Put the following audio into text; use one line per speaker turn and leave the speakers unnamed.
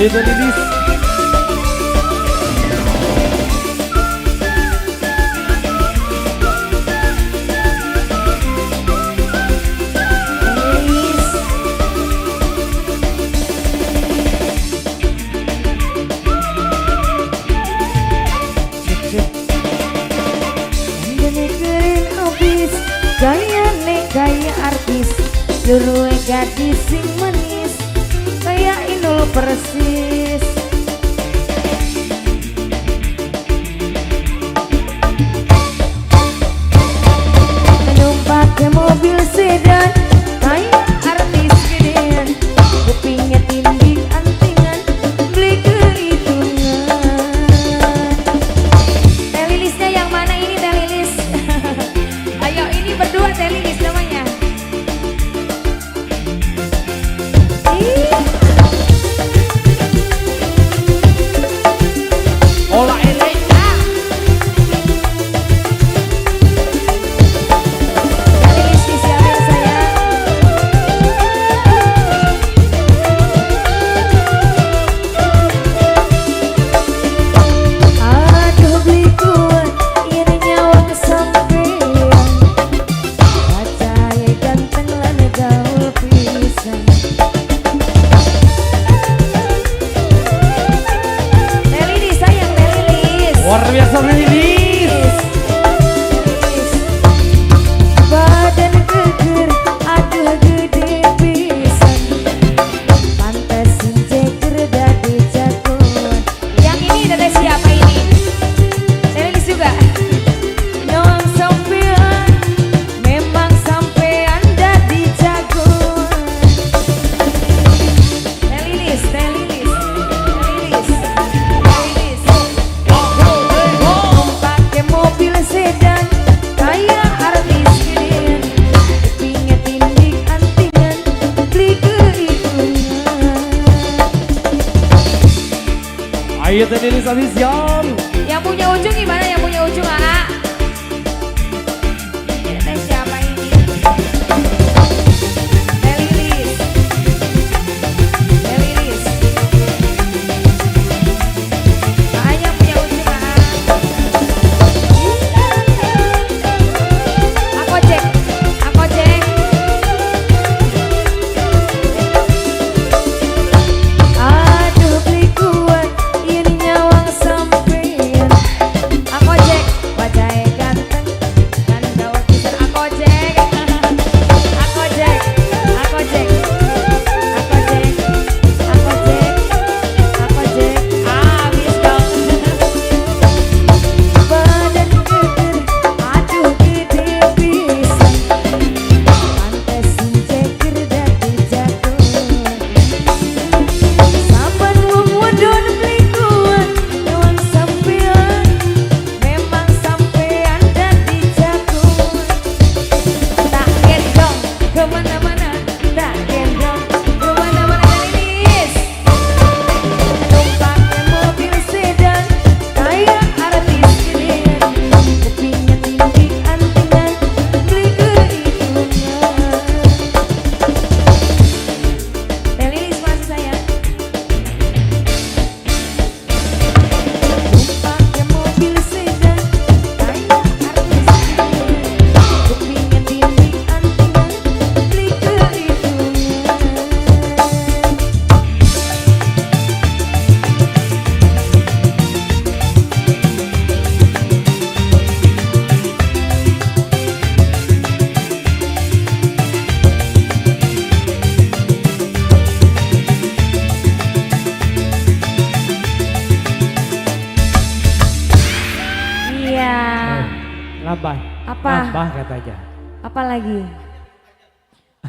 Ayo Teh Lilis.
Lilis. Gene keren abis, gayane kaya artis, luruhe gadis sing manis, kaya Inul persis. Numpak mobil sedan, kaya artis gedean, kupingnya tindik antingan, beli kehitungan. Teh Lilisnya yang mana ini Teh Lilis? Ayo ini berdua Teh Lilis namanya. Ih,
Ola elek.
ah. Teh Lilis disiapin sayang. Aduh beli kuat, ini nyawa kesampean. Wajahnya ganteng lan gaul pisan. Teh Lilis sayang, Teh Lilis.
Luar biasa Teh Lilis.
Lilis. Badan keker, aduh gede pisan. Pantes ceker dadi jagoan. Yang ini teteh siapa ini? Teh Lilis juga. Nyong sampean, memang sampean dadi jagoan. Teh Lilis, Teh Lilis, Teh Lilis, Teh Lilis. Pakai mobil sedan, kayak artis gedean, kupingnya tindik antingan, beli kehitungan.
Ayo Teh Lilis official.
Yang punya ujung gimana? Yang punya ujung AA? Ini teh siapa ini? Teh Lilis. Teh Lilis. AA yang punya ujung AA. Aku cek, aku cek. Aduh beli kuat, ini nyawang sampean. Aku cek, wajahnya ganteng, kan gaul pisan. Aku cek, aku cek, aku cek, aku cek, aku cek, aku cek. Habis dong. Badan keker, aduh gede pisan. Pantes ceker dadi jagoan. Saban wong wadon beli kuat, nyawang sampean, memang sampean dadi jagoan. Tak gendong kemana-mana, tak gendong kemana-mana Teh Lilis. Numpak mobil sedan, kayak artis gedean, kupingnya tindik antingan, beli kehitungan. Teh Lilis masih sayang. Numpak mobil sedan, kayak artis gedean, kupingnya tindik antingan, beli kehitungan. Iya.
Nambah.
Apa?
Nambah katanya.
Apa lagi?